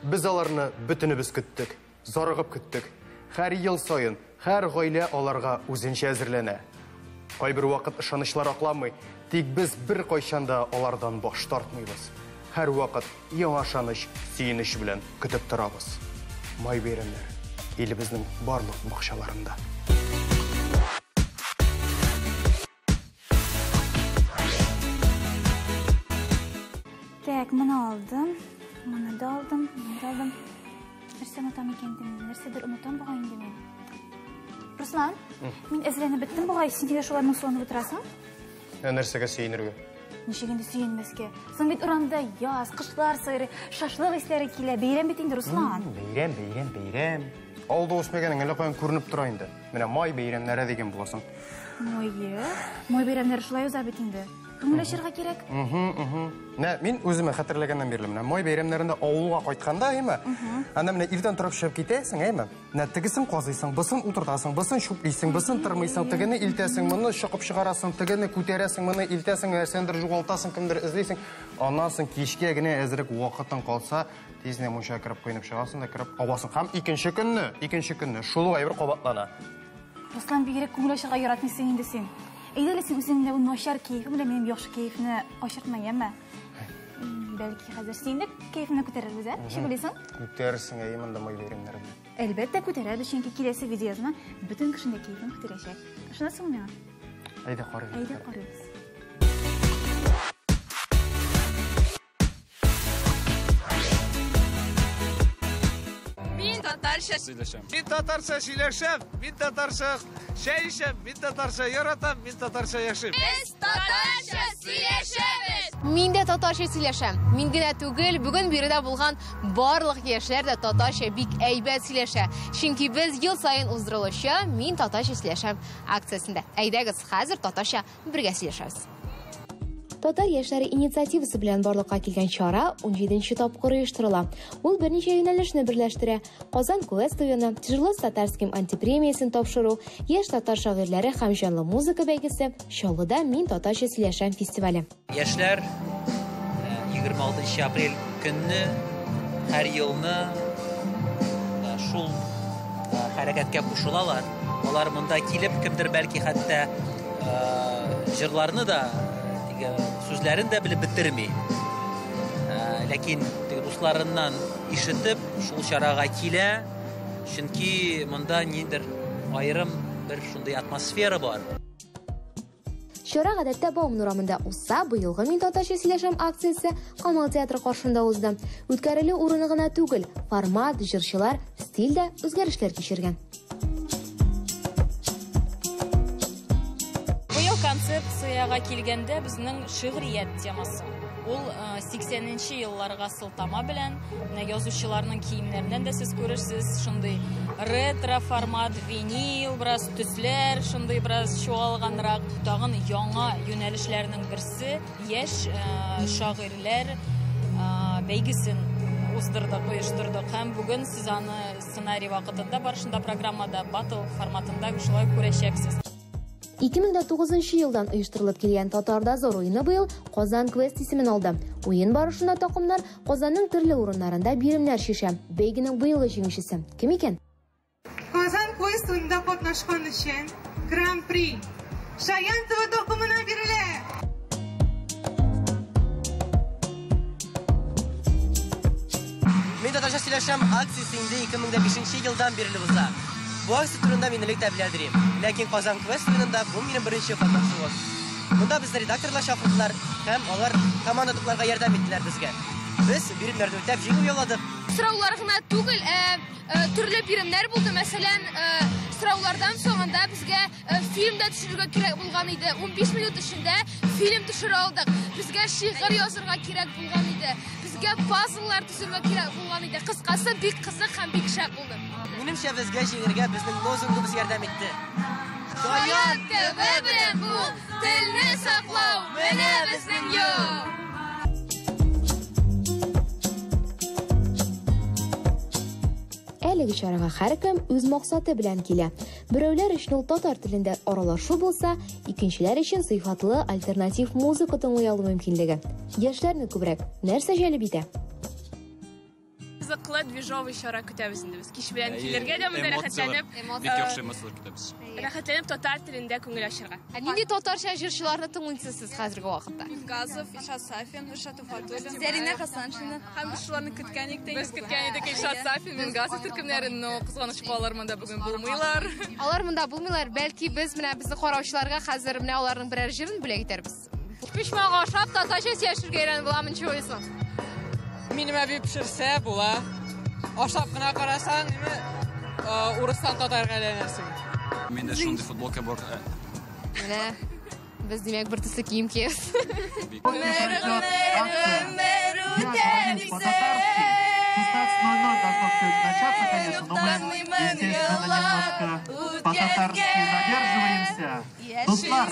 Без аларны бөтенебез көттек, зарыгып көттек. Һәр ел саен, һәр гаилә аларга үзенчә әзерләнә. Кайбер вакыт ышанычлар акламый, тик без беркайчан да алардан баш тартмыйбыз. Һәрвакыт яңа ышаныч, сөенеч белән көтеп торабыз. Май бәйрәмнәре илебезнең барлык бакчаларында. Так, моны алдым, моны да алдым, моны да алдым. Нәрсә онытам икән инде мин? Нәрсәдер онытам бугай инде мин. Руслан, мин әзерләнеп беттем бугай, син нигә шулай моңсуланып утырасың? Ә нәрсәгә сөенергә? Ничек инде сөенмәскә? Соң бит урамда яз, кошлар сайрый, шашлык исләре килә. Бәйрәм бит инде, Руслан. Бәйрәм, бәйрәм, бәйрәм. Авылда үсмәгәнең әллә каян күренеп тора инде. Менә май бәйрәмнәре дигән буласың. Мое, май бәйрәмнәре шулай уза бит инде. Күңел ачарга кирәк. Менә мин үземә хәтерләгәннән бирле менә май бәйрәмнәрендә авылга кайтканда, әйме? Анда менә иртән торып чыгып китәсең, әйме? Менә тегесен казыйсың, бысын утыртасың, бысын чүплисең, бысын тырмыйсың, тегене илтәсең, моны чокып чыгарасың, тегене күтәрәсең, моны илтәсең, нәрсәндер югалтасың, кемдер эзлисең. Аннан соң кичкә генә әзрәк вакытың калса, тиз генә мунчага кереп коенып чыгасың да кереп авасың. Һәм икенче көнне, икенче көнне шул ук әйбер кабатлана. Руслан, бигрәк күңел ачарга яратмыйсың инде син. Әйдә әле син үзеңнең бу начар кәефең белән минем яхшы кәефне качыртма, яме? Бәлки хәзер син дә кәефеңне күтәрербез, ә? Ничек уйлыйсың? Күтәрерсең, әйе, монда май бәйрәмнәре белән. Әлбәттә күтәрәбез, чөнки киләсе видеоязма бөтен кешенең дә кәефен күтәрәчәк. Ышанасыңмы миңа? Әйдә карыйбыз. Әйдә карыйбыз. Мин татарча сөйләшәм. Мин татарча сөйләшәм, мин татарча чәй эчәм, мин татарча яратам, мин татарча яшим. Без татарча сөйләшәбез. Мин дә татарча сөйләшәм. Мин генә түгел, бүген биредә булган барлык яшьләр дә татарча бик әйбәт сөйләшә. Чөнки без ел саен уздырылучы Мин татарча сөйләшәм акциясендә. Әйдәгез, хәзер татарча бергә сөйләшәбез. Татар яшьләре инициативасы белән барлыкка килгән чара 17 тапкыр оештырыла. Ул берничә юнәлешне берләштерә. Казан квест уены, Тяжело с татарским антипремиясен тапшыру, яшь татар шагыйрьләре һәм җанлы музыка бәйгесе, Чаллыда Мин татарча сөйләшәм фестивале. Яшьләр 26 апрель көнне һәр елны шул хәрәкәткә кушылалар. Алар монда килеп, кемдер бәлки хәтта җырларны да, теге сүзләрен дә белеп бетерми. Ләкин теге дусларыннан ишетеп, шул чарага килә, чөнки монда ниндидер аерым бер шундый атмосфера бар. Чара гадәттә Бауман урамында узса, быелгы Мин татарча сөйләшәм акциясе Камал театры каршында узды. Үткәрелү урыны гына түгел, формат, җырчылар, стиль дә үзгәрешләр кичергән. Быел концепциягә килгәндә безнең шигърият темасы. Ул 80-нче елларга сылтама белән, менә язучыларның киемнәреннән дә сез күрерсез, шундый ретро формат, винил, бераз төсләр шундый бераз чуалганрак. Тагын яңа юнәлешләрнең берсе яшь шагыйрьләр бәйгесен уздырдык, оештырдык. Һәм бүген сез аны сценарий вакытында барышында программада батл форматында шулай күрәчәксез. 2009 елдан оештырылып килгән Татар дозор уены быел Казан квест исемен алды. Уен барышында такымнар Казанның төрле урыннарында биремнәр чишә. Бәйгенең быелгы җиңүчесе кем икән? Казан квест уенында катнашкан өчен Гран-при Шаян ТВ такымына бирелә. Мин татарча сөйләшәм акциясе инде 2005 елдан бирле уза. Бу акция турында мин элек тә белә дирим. Ләкин Казан квест уенында бу минем беренче катнашуым. Монда безне редакторлар чакырдылар һәм алар команда тупларга ярдәм иттеләр безгә. Без биремнәрне үтәп җиңү яуладык. Сораулар гына түгел, ә төрле биремнәр булды. Мәсәлән, сораулардан соң анда безгә фильм да төшерергә кирәк булган иде. 15 минут эчендә фильм төшерә алдык. Безгә шигырь язырга кирәк булган иде. Безгә пазллар төзергә кирәк булган иде. Кыскасы, бик кызык һәм бик шәп булды. Минемчә, безгә җиңергә безнең лозунгыбыз ярдәм итте. Шаян ТВ белән бул, телне саклау менә безнең юл. Әлеге чарага һәркем үз максаты белән килә. Берәүләр өчен ул татар телендә аралашу булса, икенчеләр өчен сыйфатлы альтернатив музыка тыңлый алу мөмкинлеге. Яшьләрне күбрәк нәрсә җәлеп итә? Кызыклы, движовый чара көтәбез инде без. Кич белән килергә дә монда рәхәтләнеп. Бик яхшы эмоцияләр көтәбез. Рәхәтләнеп татар телендә күңел ачырга. Ә нинди татарча җырчыларны тыңлыйсыз сез хәзерге вакытта? Газов, Илшат Сафин, Ришат Туфатуллин, Зәринә Хасаншина. Һәм без шуларны көткән идек. Без көткән идек Илшат Сафин, Мингазов төркемнәрен, но кызганыч алар монда бүген булмыйлар. Алар монда булмыйлар. Бәлки без менә безне караучыларга хәзер менә аларның берәр җырын бүләк итәрбез. Пешмәк ашап татарча сөйләшергә өйрәнеп буламы, ничек уйлыйсың? Минем әби пешерсә була. Ашап кына карасаң, ниме, урыстан татарга әйләнәсең. Миндә шундый футболка бар. Менә без димәк бер төсле кием киябез. Гомер, гомер үтә бирсен. 16:00 должно все это начаться, конечно, но мы, естественно, немножко по-татарски задерживаемся. Дуслар,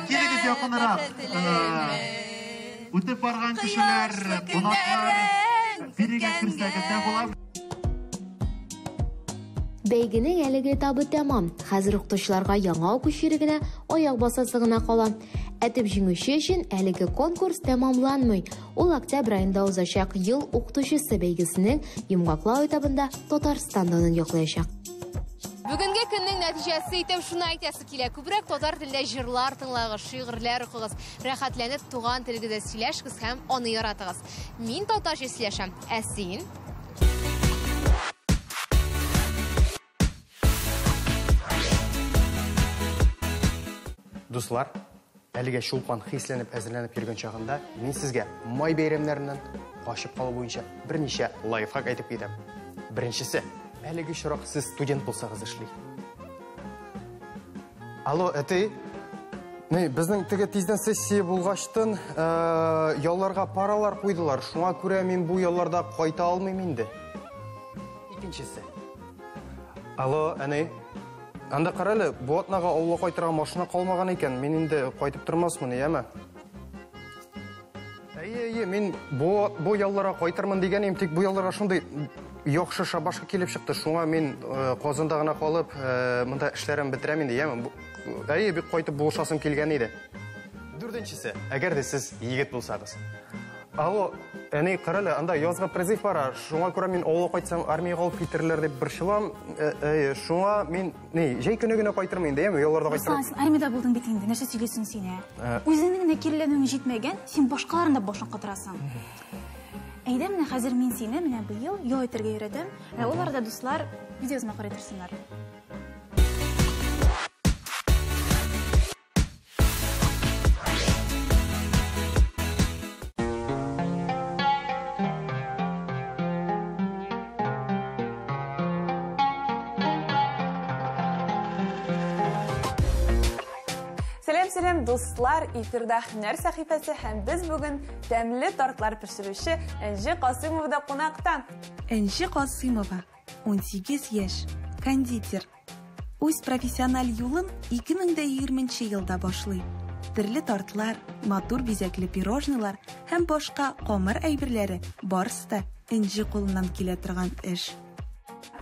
килегез якынрак. Үтеп барган кешеләр, кунаклар, бирегә керсәгез дә була. Бәйгенең әлеге этабы тәмам. Хәзер укытучыларга яңа уку чирегенә аяк басасы гына кала. Ә төп җиңүче өчен әлеге конкурс тәмамланмый. Ул октябрь аенда узачак ел укытучысы бәйгесенең йомгаклау этабында Татарстан данын яклаячак. Бүгенге көннең нәтиҗәсе итеп шуны әйтәсе килә. Күбрәк татар телендә җырлар тыңлагыз, шигырьләр укыгыз, рәхәтләнеп туган телегездә сөйләшегез һәм аны яратыгыз. Мин татарча сөйләшәм, ә син? Дуслар, әлегә Чулпан хисләнеп, әзерләнеп йөргән чагында мин сезгә май бәйрәмнәреннән качып калу буенча берничә лайфхак әйтеп китәм. Беренчесе, әлеге очрак сез студент булсагыз эшли. Алло, әти. Ни, безнең теге тиздән сессия булгачтын, ялларга паралар куйдылар. Шуңа күрә мин бу ялларда кайта алмыйм инде. Икенчесе. Алло, әни. Анда кара әле, бу атнага авылга кайтырга машина калмаган икән. Мин инде кайтып тормасмын, яме? Әйе, әйе, мин бу ялларга кайтырмын дигән идем, тик бу ялларга шундый яхшы шабашка килеп чыкты. Шуңа мин Казанда гына калып, монда эшләрем бетерәм инде, яме? Әйе, бик кайтып булышасым килгән иде. Дүртенчесе, әгәр дә сез егет булсагыз. Алло, әни, кара әле, анда язгы призыв бара. Шуңа күрә мин авылга кайтсам, армиягә алып китерләр дип борчылам. Шуңа мин, ни, җәй көне генә кайтырмын инде, яме, ялларда кайтырмын. Руслан, син армиядә булдың бит инде, нәрсә сөйлисең син, ә? Үзеңнең генә киреләнүең җитмәгән, син башкаларның да башын катырасың. Әйдә, менә хәзер мин сине менә быел ял итәргә өйрәтәм. Ә ул арада дуслар видеозма карый торсыннар. Сәлам, сәлам, дуслар, эфирда Һөнәр сәхифәсе һәм без бүген тәмле тартлар пешерүче Энҗе Касыймовада кунакта. Энҗе Касыймова, 18 яшь, кондитер. Үз профессиональ юлын 2020 елда башлый. Төрле тартлар, матур бизәкле пирожныйлар һәм башка камыр әйберләре барысы да Энҗе кулыннан килә торган эш.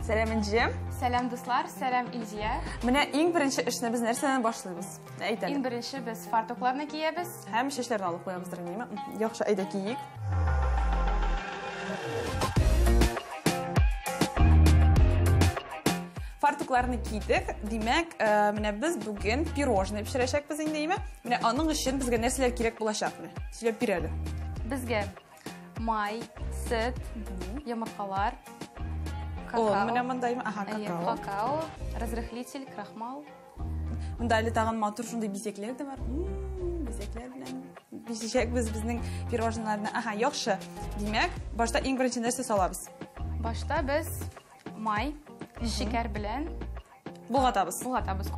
Сәлам, Энҗе. Сәлам, дуслар, сәлам, Илзия. Менә иң беренче эшне без нәрсәдән башлыйбыз? Әйт әле. Иң беренче без фартукларны киябез. Һәм чәчләрне алып куябыз, әйеме? Яхшы, әйдә киик. Фартукларны кидек. Димәк, менә без бүген пирожное пешерәчәкбез инде, әйеме? Менә аның өчен безгә нәрсәләр кирәк булачак? Менә сөйләп бир әле. Безгә май, сөт, йомыркалар, О, какао. менә монда әйеме? Аһа, Әйе, какао. какао, разрыхлитель, крахмал. Монда әле тагын матур шундый бизәкләр дә бар. Бизәкләр белән бизәчәкбез безнең пирожныйларны. Аһа, яхшы. Димәк, башта иң беренче нәрсә салабыз? Башта без май, шикәр белән болгатабыз. Болгатабыз.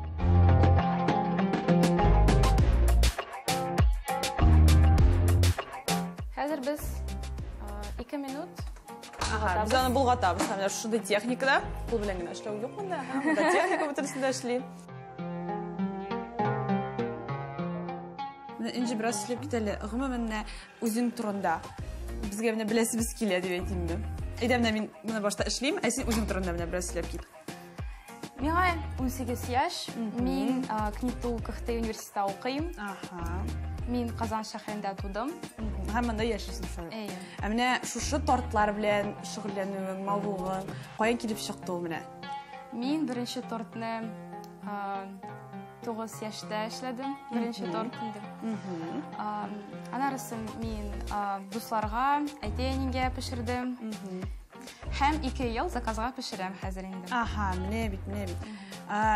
Хәзер без 2 минут Ага, без аны болгатабыз. Һәм менә шундый техникада, кул белән генә эшләү юк монда. Ага, монда техника бөтенесендә эшли. Менә Энҗе бераз сөйләп кит әле. Гомумән, менә үзең турында. Безгә менә беләсебез килә дип әйтим инде. Әйдә, менә мин моны башта эшлим, ә син үзең турында менә бераз сөйләп кит. Миңа 18 яшь. Мин КНИТУ КХТ университетта укыйм. Ага. Мин Казан шәһәрендә тудым. Һәм монда яшисең шулай. Әйе. Ә менә шушы тортлар белән шөгыльләнүең, мавыгуың каян килеп чыкты ул менә? Мин беренче тортны 9 яшьтә эшләдем. Беренче торт инде. Анарысын мин дусларга, әти-әнигә пешердем. Һәм 2 ел заказга пешерәм хәзер инде. Аһа, менә бит, менә бит.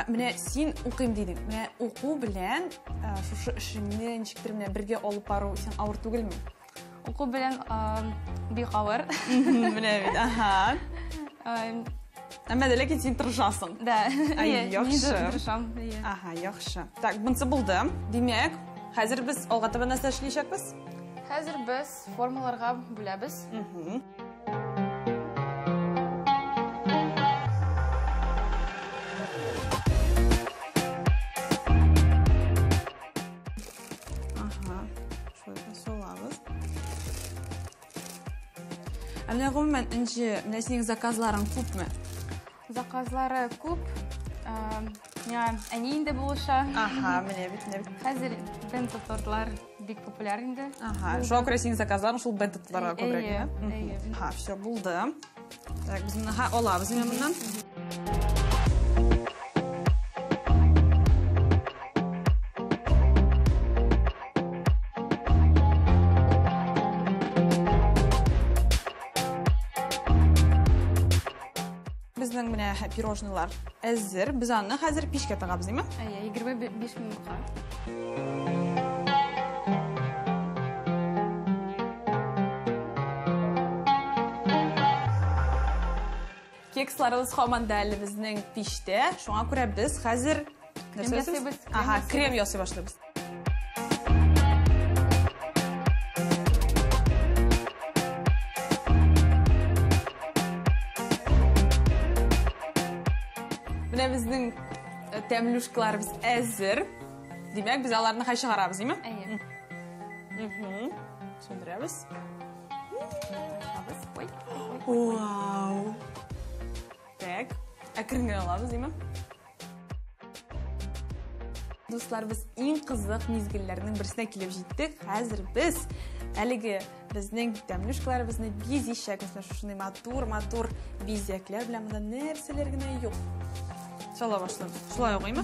Менә син укыйм дидең. Менә уку белән шушы эшеңне ничектер менә бергә алып бару син авыр түгелме? Уку белән бик авыр. Менә бит, аһа. Әмма дә ләкин син тырышасың. Да. Ай, яхшы. Тырышам. Аһа, яхшы. Так, бунысы булды. Димәк, хәзер без алга таба нәрсә эшләячәкбез? Хәзер без формаларга бүләбез. Аһа, шулай салабыз. Ә менә гомумән, Энҗе, менә синең заказларың күпме? Заказлары күп. Миңа әни инде булыша. Аһа, менә бит, менә бит. Хәзер бенто тортлар бик популяр инде. Аһа, шуңа күрә синең заказларың шул бенто тортларга күбрәк, Әйе, ә? әйе. Аһа, всё, булды. Так, без моны алабыз менә моннан. Безнең менә пирожныйлар әзер. Без аны хәзер пичкә тыгабыз, димме? Әйе, 25 минутка. Кексларыбыз һаман да әле безнең пичтә. Шуңа күрә без хәзер Крем нәрсә ясыйбыз, крем Аһа, ясыйбыз. крем ясый башлыйбыз. Менә безнең тәмлүшкаларыбыз әзер. Димәк, без аларны хәзер чыгарабыз, димме? Әйе. Сүндерәбез. Ачабыз. Ой, ой, ой. Вау! Так, әкрен генә алабыз, димме? Дуслар, без иң кызык мизгелләрнең берсенә килеп җиттек. Хәзер без әлеге безнең тәмлүшкаларыбызны бизәчәкбез. Менә шушындый матур-матур бизәкләр белән монда нәрсәләр генә юк. Сала башлыйбыз. Шулай ук, әйме?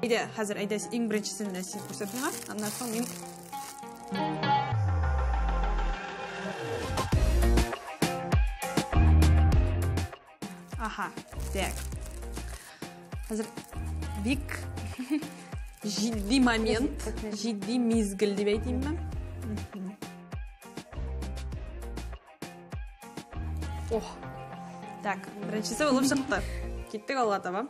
Әйдә, хәзер әйдә, иң беренчесен менә син күрсәт миңа, аннан соң мин. Аһа, так. Хәзер бик җитди момент, җитди мизгел дип әйтимме? Ох. Так, беренчесе булып чыкты. Киттек алга таба.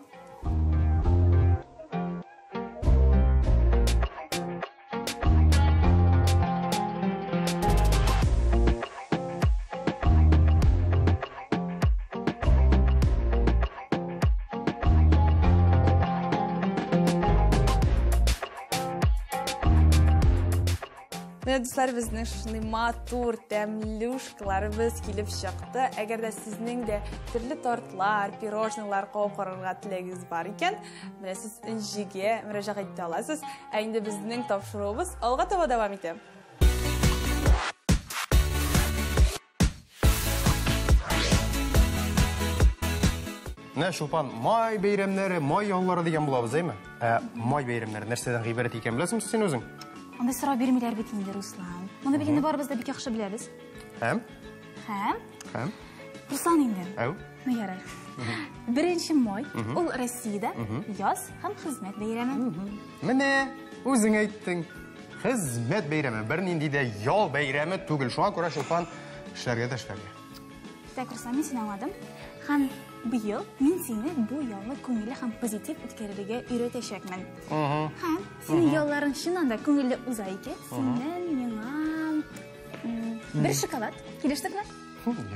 Менә, дуслар, безнең шушындый матур тәмлүшкаларыбыз килеп чыкты. Әгәр дә сезнең дә төрле тортлар, пирожныйлар кабып карарга теләгегез бар икән, менә сез Энҗегә мөрәҗәгать итә аласыз. Ә инде безнең тапшыруыбыз алга таба дәвам итә. Менә, Чулпан, май бәйрәмнәре, май яллары дигән булабыз, әйме? Ә май бәйрәмнәре нәрсәдән гыйбарәт икән беләсеңме син үзең? Андый сорау бирмиләр бит инде, Руслан. Моны бит инде барыбыз да бик яхшы беләбез. Һәм? Һәм? Һәм? Руслан инде. Әү. Ну, ярар. 1 май ул Россиядә яз һәм хезмәт бәйрәме. Менә, үзең әйттең. Хезмәт бәйрәме, бернинди дә ял бәйрәме түгел. Шуңа күрә, Чулпан, эшләргә дә эшләргә. Так, Руслан, мин сине аңладым. Һәм быел мин сине бу ялны күңелле һәм позитив үткәрергә өйрәтәчәкмен. Һәм синең ялларың чыннан да күңелле уза икән, синнән миңа бер шоколад. Килештекме?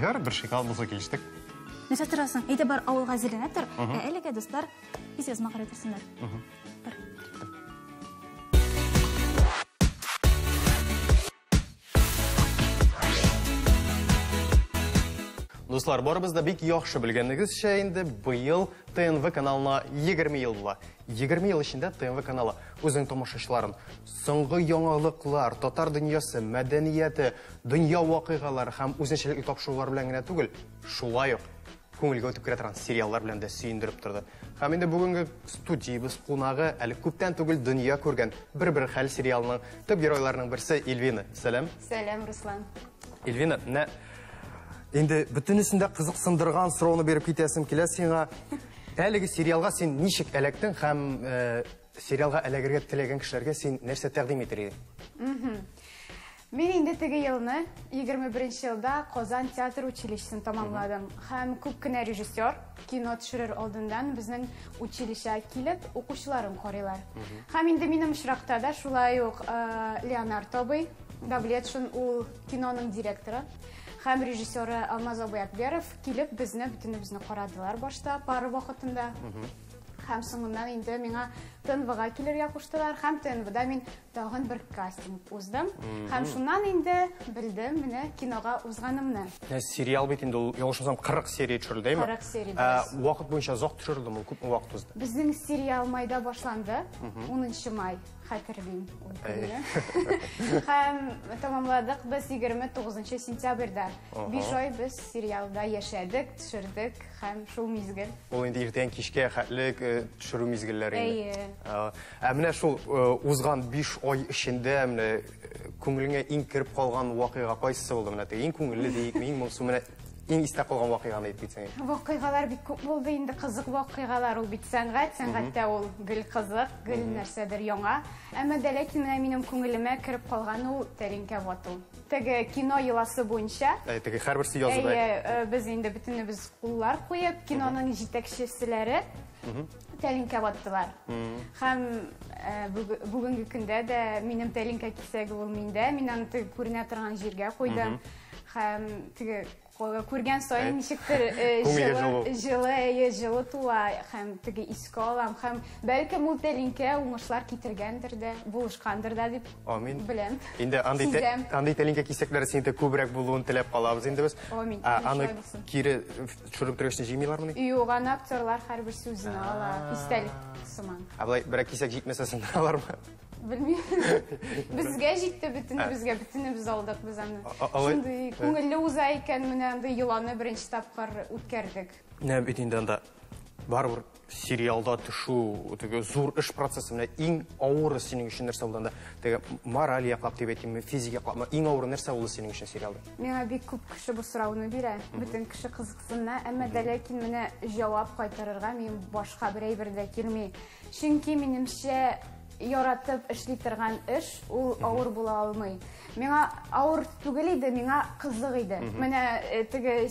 Ярар, бер шоколад булса килештек. Нәрсә торасың? Әйдә бар, авылга әзерләнә тор. Ә әлегә, дуслар, без язма карый торсыннар. Бар. Дуслар, барыбыз да бик яхшы белгәнегезчә инде быел ТНВ каналына 20 ел була. 20 ел эчендә ТНВ каналы үзенең тамашачыларын соңгы яңалыклар, татар дөньясы, мәдәнияте, дөнья вакыйгалары һәм үзенчәлекле тапшырулар белән генә түгел, шулай ук күңелгә үтеп керә торган сериаллар белән дә сөендереп торды. Һәм инде бүгенге студиябез кунагы әле күптән түгел дөнья күргән Бер-бер хәл сериалының төп геройларының берсе Эльвина. Сәлам. Сәлам, Руслан. Эльвина, менә инде бөтенесен дә кызыксындырган сорауны биреп китәсем килә сиңа. Әлеге сериалга син ничек эләктең һәм сериалга эләгергә теләгән кешеләргә син нәрсә тәкъдим итер идең? Мин инде теге елны, 21 елда Казан театр училищесын тамамладым. Һәм күп кенә режиссер кино төшерер алдыннан безнең училищега килеп, укучыларын карыйлар. Һәм инде минем очракта да шулай ук Леонард абый Давлетшин, ул киноның директоры һәм режиссеры Алмаз абый Акберов килеп безне бөтенебезне карадылар башта пара вакытында. Һәм соңыннан инде миңа ТНВга килергә куштылар, һәм ТНВда мин тагын бер кастинг уздым. Һәм шуннан инде белдем менә кинога узганымны. Сериал бит инде ул, ялгышмасам, 40 серия төшерелде, әйме? 40 серия, дөрес. Вакыт буенча озак төшерелдеме ул, күпме вакыт узды? Безнең сериал майда башланды, 10 май, хәтерлим ул көнне. Һәм тамамладык без 29 сентябрьдә. 5 ай без сериалда яшәдек, төшердек һәм шул мизгел. Ул инде иртән кичкә хәтлек төшерү мизгелләре инде. Әйе. Ә менә шул узган 5 ай эчендә менә күңелеңә иң кереп калган вакыйга кайсысы булды? Менә теге иң күңелле диик, иң моңсу, менә иң истә калган вакыйганы әйтеп китсәң. Вакыйгалар бик күп булды инде, кызык вакыйгалар, ул бит сәнгать, сәнгатьтә ул гел кызык, гел нәрсәдер яңа. Әмма дә ләкин менә минем күңелемә кереп калган ул тәлинкә вату. Теге кино йоласы буенча. Әй, теге һәрберсе язып, әй. Әйе, без инде бөтенебез куллар куеп, киноның җитәкчеселәре тәлинкә ваттылар. Һәм бүгенге көндә дә минем тәлинкә кисәге ул миндә, мин аны теге күренә торган җиргә куйдым. Һәм теге күргән саен ничектер җылы, әйе, җылы туа, һәм теге искә алам, һәм бәлкем ул тәлинкә уңышлар китергәндер дә, булышкандыр да дип беләм. Инде андый тәлинкә кисәкләре синең күбрәк булуын теләп калабыз инде без. Амин. Аны кире төшереп торгач җыймыйлармыни? Юк, аны актерлар һәрберсе үзенә ала, истәлек сыман. Ә болай берәр кисәк җитмәсә сындыралармы? Белмим. Безгә җитте, бөтенебезгә, бөтенебез алдык без аны. Шундый күңелле уза икән, менә андый йоланы беренче тапкыр үткәрдек. Менә бит инде анда барыбер сериалда төшү, теге зур эш процессы, менә иң авыры синең өчен нәрсә булды анда? Теге мораль яклап дип әйтимме, физик яклапмы? Иң авыры нәрсә булды синең өчен сериалда? Миңа бик күп кеше бу сорауны бирә. Бөтен кеше кызыксына, әмма дә ләкин менә җавап кайтарырга минем башка бер әйбер дә килми. Чөнки минемчә яратып эшли торган эш ул авыр була алмый. Миңа авыр түгел иде, миңа кызык иде. Менә теге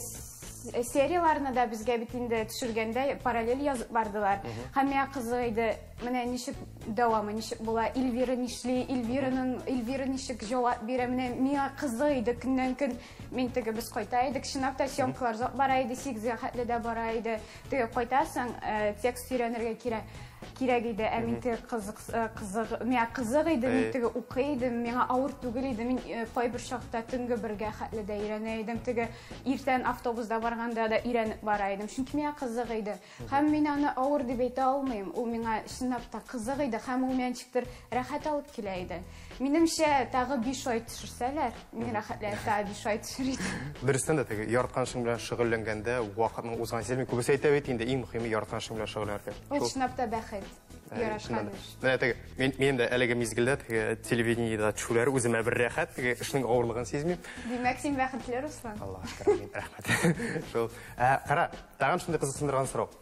серияларны да безгә бит инде төшергәндә параллель язып бардылар. Һәм миңа кызык иде, менә ничек дәвамы, ничек була, Эльвира нишли, Эльвира ничек җавап бирә, менә миңа кызык иде көннән көн. Мин теге без кайта идек, чынлап та съемкалар озак бара иде, 8-гә хәтле дә бара иде. Теге кайтасың, текст өйрәнергә кирәк иде. Ә мин теге кызык, кызык, миңа кызык иде, мин теге укый идем, миңа авыр түгел иде. Мин кайбер чакта төнге бергә хәтле дә өйрәнә идем. Теге иртән автобуста барганда да өйрәнеп бара идем. Чөнки миңа кызык иде. Һәм мин аны авыр дип әйтә алмыйм. Ул миңа чынлап та кызык иде һәм ул миңа ничектер рәхәт алып килә иде. Минемчә, тагы 5 ай төшерсәләр, мин рәхәтләнеп тагы 5 ай төшер идем. Дөрестән дә теге яраткан эшең белән шөгыльләнгәндә вакытның узган сизелми. Күбесе әйтә бит инде, иң мөһиме яраткан эшең белән шөгыльләнергә. Ул чынлап та бәхет. Яраткан эш. Менә теге, минем дә әлеге мизгелдә теге телевидениедә төшүләр үземә бер рәхәт, теге эшнең авырлыгын сизмим. Димәк, син бәхетле, Руслан. Аллаһ шөкер, амин, рәхмәт. Шул. Кара, тагын шундый кызыксындырган сорау.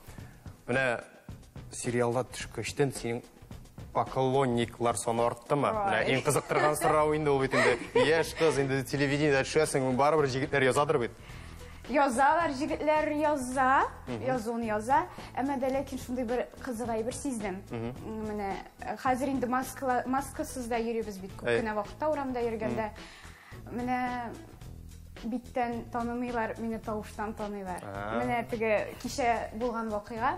Менә сериалда төшкәчтән синең поклонниклар саны арттымы? Менә иң кызыктырган сорау инде ул бит инде. Яшь кыз инде телевидениедә төшәсең, барыбер җегетләр язадыр бит. Язалар, җегетләр яза, язуын яза. Әмма дә ләкин шундый бер кызык әйбер сиздем. Менә хәзер инде маскасыз да йөрибез бит күп кенә вакытта урамда йөргәндә. Менә биттән танымыйлар, мине тавыштан таныйлар. Менә теге кичә булган вакыйга.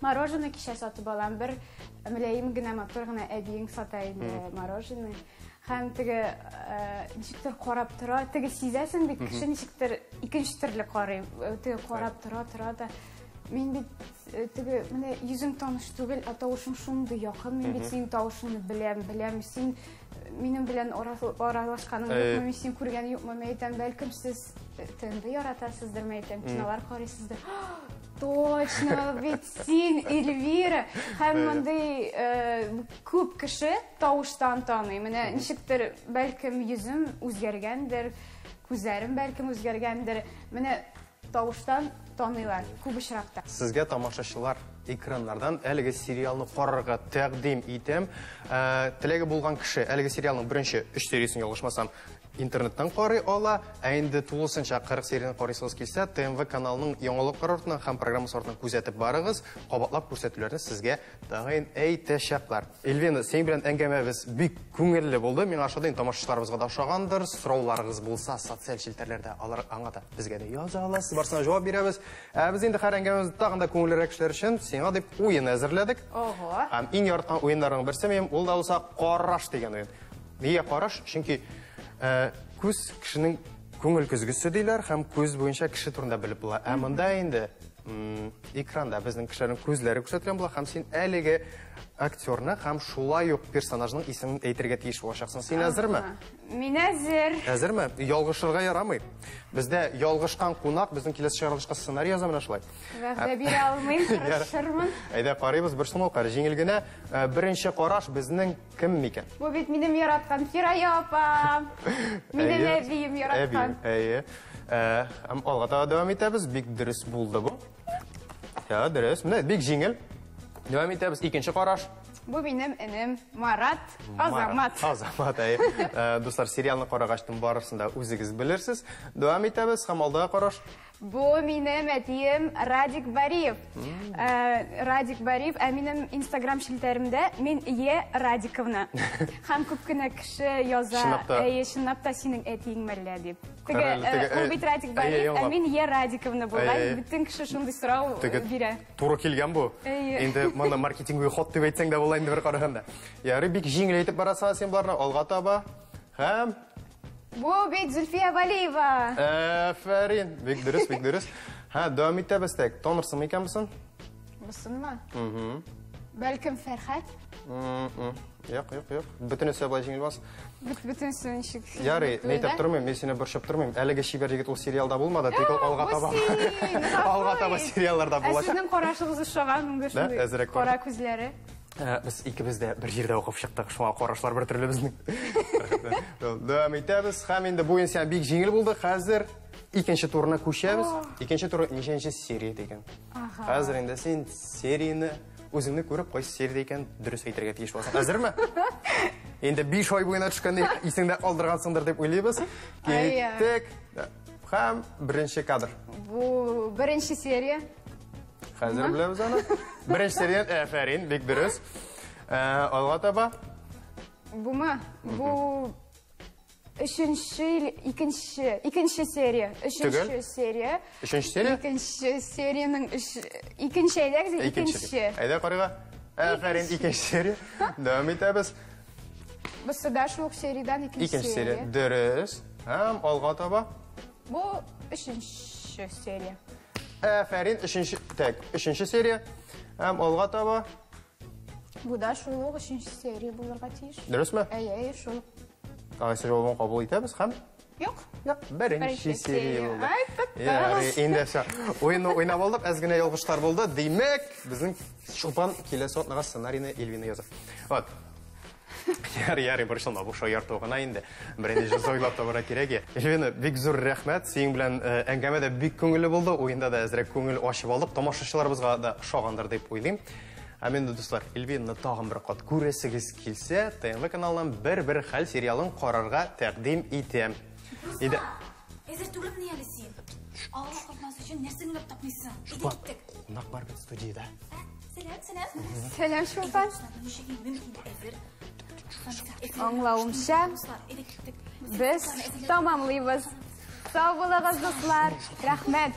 Мороженое кичә сатып алам. Бер мөлаем генә, матур гына әбиең сата инде мороженое. Һәм теге ничектер карап тора, теге сизәсең бит, кеше ничектер икенче төрле карый. Теге карап тора, тора да. Мин бит теге менә йөзең таныш түгел, ә тавышың шундый якын. Мин бит синең тавышыңны беләм, беләм. Син минем белән аралашканың юкмы, мин сине күргән юкмы, мин әйтәм, бәлкем сез ТНВ яратасыздыр, мин әйтәм, кинолар карыйсыздыр. Точно, бит син, Эльвира. Һәм мондый күп кеше тавыштан таный. Менә ничектер, бәлкем йөзем үзгәргәндер, күзләрем бәлкем үзгәргәндер. Менә тавыштан таныйлар күп очракта. Сезгә тамашачылар экраннардан әлеге сериалны карарга тәкъдим итәм. Теләге булган кеше әлеге сериалның беренче 3 сериясен ялгышмасам интернеттан карый ала, ә инде тулысынча 40 серияне карыйсыгыз килсә, ТНВ каналының яңалыклар артыннан һәм программасы артыннан күзәтеп барыгыз, кабатлап күрсәтүләрне сезгә тәгаен әйтәчәкләр. Эльвина, синең белән әңгәмәбез бик күңелле булды. Миңа ошады, инде тамашачыларыбызга да ошагандыр. Сорауларыгыз булса, социаль челтәрләрдә алар аңа да безгә дә яза аласыз, барсына җавап бирәбез. Ә без инде һәр әңгәмәбезне тагын да күңеллерәк эшләр өчен сиңа дип уен әзерләдек. Ого. Һәм иң яраткан уеннарның берсе минем, ул да булса караш дигән уен. Нигә караш? Чөнки күз кешенең күңел көзгесе диләр, һәм күз буенча кеше турында белеп була. Ә монда инде экранда безнең кешеләрнең күзләре күрсәтелгән була, һәм син әлеге актерны һәм шулай ук персонажның исемен әйтергә тиеш булачаксың. Син әзерме? Мин әзер. Әзерме? Ялгышырга ярамый. Бездә ялгышкан кунак безнең киләсе чыгарылышка сценарий яза менә шулай. Вәгъдә бирә алмыйм, тырышырмын. Әйдә карыйбыз, бер сумал кар җиңел генә. Беренче караш безнең кем микән? Бу бит минем яраткан Фирая апа. Минем әбием яраткан. Әбием, әйе. Һәм алга таба дәвам итәбез. Бик дөрес булды бу. Я, дөрес. Менә бик җиңел. Дәвам итәбез. Икенче караш. Бу минем энем Марат Азамат. Азамат, әйе. Дуслар, сериалны карагачтын барысын да үзегез белерсез. Дәвам итәбез һәм алдагы караш. Бу минем әтием Радик Бариев. Радик Бариев, ә минем Инстаграм челтәремдә мин Е Радиковна. Һәм күп кенә кеше яза, әйе, чынлап та синең әтиең мәллә дип. Теге, ул бит Радик Бариев, ә мин Е Радиковна булган. Бөтен кеше шундый сорау бирә. Туры килгән бу. Инде моны маркетинговый ход дип әйтсәң дә була инде бер караганда. Ярый, бик җиңел әйтеп барасың син боларны алга таба. Һәм Бу бит Зульфия Валиева. Афәрин, бик дөрес, бик дөрес. Һә, дәвам итәбез тек. Танырсың микән бусын? Бусынмы? Бәлкем Фәрхәт? Юк, юк, юк. Бөтенесе былай җиңел бас. Бөтенесе ничек? Ярый, мин әйтеп тормыйм, мин сине борчып тормыйм. Әлеге чибәр егет ул сериалда булмады, тик ул алга таба. Алга таба сериалларда булачак. Ә сезнең карашыгыз ошаган, монда шундый кара күзләре. Без икебез дә бер җирдә укып чыктык, шуңа карашлар бер төрле безнең. Дәвам итәбез. Һәм инде бу уен сиңа бик җиңел булды. Хәзер икенче турына күчәбез. Икенче туры ничәнче серия дигән. Хәзер инде син серияне үзеңне күреп, кайсы сериядә икән дөрес әйтергә тиеш буласың. Әзерме? Инде 5 ай буена төшкәндә исеңдә калдыргансыңдыр дип уйлыйбыз. Киттек. Һәм беренче кадр. Бу беренче серия. Хәзер беләбез аны. Беренче сериядән, афәрин, бик дөрес. Алга таба. Бумы? Бу өченче, икенче, икенче серия. Өченче серия. Өченче серия? Икенче сериянең икенче, әйдәгез, икенче. Әйдә, карыйга. Афәрин, икенче серия. Дәвам итәбез. Бусы да шул ук сериядән икенче серия. Икенче серия. Дөрес. Һәм алга таба. Бу өченче серия. Афәрин, өченче, так, өченче серия. Һәм алга таба. Бу да шул ук өченче серия булырга тиеш. Дөресме? Әйе, әйе, шул. Алайса җавабын кабул итәбез һәм Юк. Юк, беренче серия булды. Ай, Ярый, инде всё. Уенны уйнап алдык, әз генә ялгышлар булды. Димәк, безнең Чулпан киләсе атнага сценарийны Эльвина яза. Вот. Ярый, ярый, борчылма, бу шаярту гына инде. Беренче җыр уйлап табарга кирәк. Эльвина, бик зур рәхмәт. Синең белән әңгәмә дә бик күңелле булды. Уенда да әзрәк күңел ачып алдык. Тамашачыларыбызга да ошагандыр дип уйлыйм. Һәм инде, дуслар, Эльвинаны тагын бер кат күрәсегез килсә, ТНВ каналыннан Бер-бер хәл сериалын карарга тәкъдим итәм. Иде. Әзер түгелмени әле син? Авылга кайтмас өчен нәрсә уйлап тапмыйсың? Чулпан, кунак бар бит студиядә. Сәлам, сәлам. Сәлам, Чулпан. Аңлавымча, без тамамлыйбыз. Сау булыгыз, дуслар. Рәхмәт.